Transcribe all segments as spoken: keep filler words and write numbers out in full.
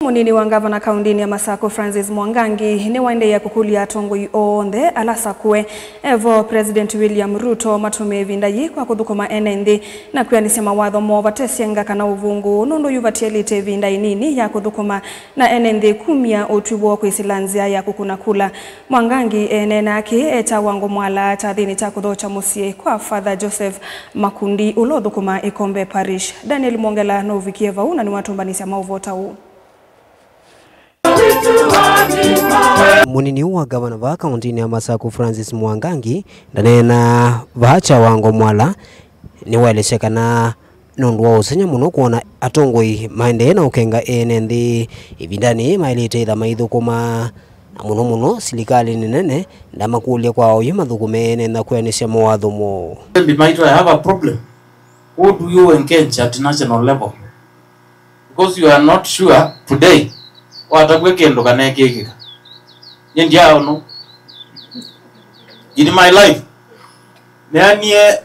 Mũnini wa ngavana kaũntĩnĩ ya Masakũ, Francis Mwangangi, nĩwaendeea kũkũlya atongoi onthe ala asakũe e vo President William Ruto matũmĩe ĩvinda yĩĩ kwa kũthũkũma ene nthĩ na kwĩanĩsya mawatho moo vate syenga kana ũvũngũ, nũndũ yu vatialĩte ĩvinda ĩnini ya kũthũkũma na ene nthĩ kumya ũtwi woo kwĩsĩla nzĩa ya kũkũna kula. Mwangangi eeneena akĩ eta Wangũ Mwala kyathĩnĩ kya kũthokya mũsyĩ kwa Father Joseph Makundi, ũla ũthũkũmaa Ikombe Parish. Daniel Mwongela nũvikie vau na nĩwatũmbanĩsya maũvoo ta ũũ. Mũnini wa ngavana vaa kaũntĩnĩ ya Masakũ, Francis Mwangangi, ndaneena vaa kya Wangũ Mwala, nĩwaelesya kana nũndũ wa ũseng'ya mũno kwona atongoi maendee na ũkenga ene nthĩ ĩvindanĩ yĩĩ maĩlĩte ĩtha maithũkũma, na mũno mũno silikalĩ nene ndamakũlya kwa oyu mathũkũme ene na kwĩanĩsya mawatho moo. Maybe maitũ, I have a problem. Who do you engage at national level? Because you are not sure today watavw'a kĩndũ kana ĩkĩkĩka. Nyie ndiaũnũ. In my life, neanie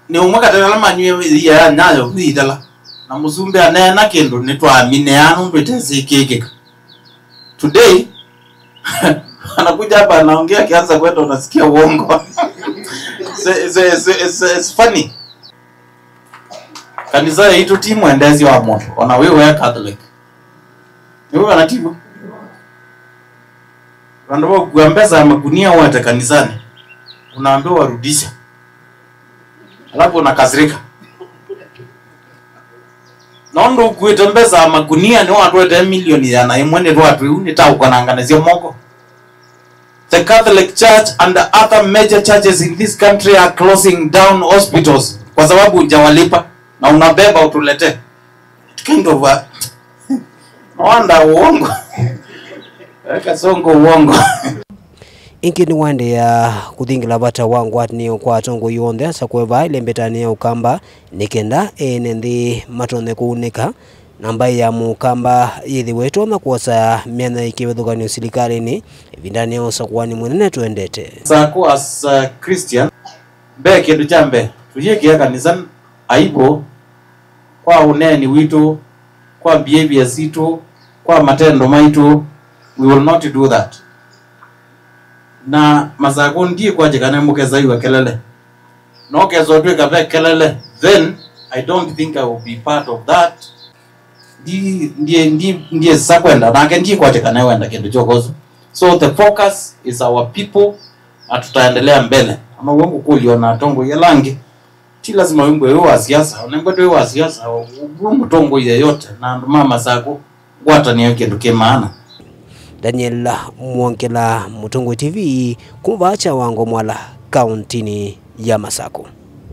nĩ ũmwe katĩ ala manywie ĩia ya Nyayo vu itala, na mũsumbĩ aneena kĩndũ nĩtwaminea nũndũ ĩtesĩ ĩkĩkĩka. Today anakuja hapa anaongea, akianza kwenda unasikia uongo. It's, it's, it's, it's, it's funny. Kanisa yaitũ ti mwendeesyo wa mũndũ, ona wĩ we Catholic. Nĩw'o kana tiw'o? Vandũ va kũkua mbesa ya makunia ũete kanisani, unaambiwa warudisha. Alafu unakasirika. Nũndũ ũkuĩte mbesa ya makunia, nĩwatwetee milioni ĩana ĩmwe, nĩtwatwĩu nĩtaũkwananganĩsya moko. The Catholic Church and the other major churches in this country are closing down hospitals kwa sababu hujawalipa na unabeba utuletee. It kind of a, no wonder uongo. Weka songo uongo. Ĩngĩ nĩwaendeea kũthingĩla vata wa ngwatanĩo kwa atongoi onthe asakũe vaa ĩlembetanĩ ya Ũkamba nĩ kenda ene nthĩ matonye kũunĩka na mbaĩ ya Mũkamba yĩthĩwe ĩtonya kwosa myanya ya kĩvathũkany'o silikalĩnĩ ĩvindanĩ ya ũsakũani mũnene tũendete. Masakũ as a Christian, mbee, kĩndũ kya mbee, tũyĩkĩa kanisa aibu kwa ũneeni witũ, kwa behavior sitũ, kwa matendo maitũ. We will not do that. Na Masakũ ndikwatĩkana mũkesa iwa kelele. No kesa ũtwĩka ve kelele, then I don't think I will be part of that. Ndi, ndi, ndi, ndiesa kwenda, nake ndikwatĩkana wenda kĩndũ kyokosu. So the focus is our people, na tutaendelea mbele. Ona ũw'o ngũkũlya ona atongoi ala angĩ, ti lazima wĩmbwe wĩ wa siasa, onembwe twĩ wa siasa, wĩ mũtongoi yeyote, na andũ ma Masakũ, ngwatanĩo kĩndũ kĩ maana. Daniel Mwongela, Mũtongoi T V, kuma vaa kya Wangũ Mwala, kaũntĩnĩ ya Masakũ.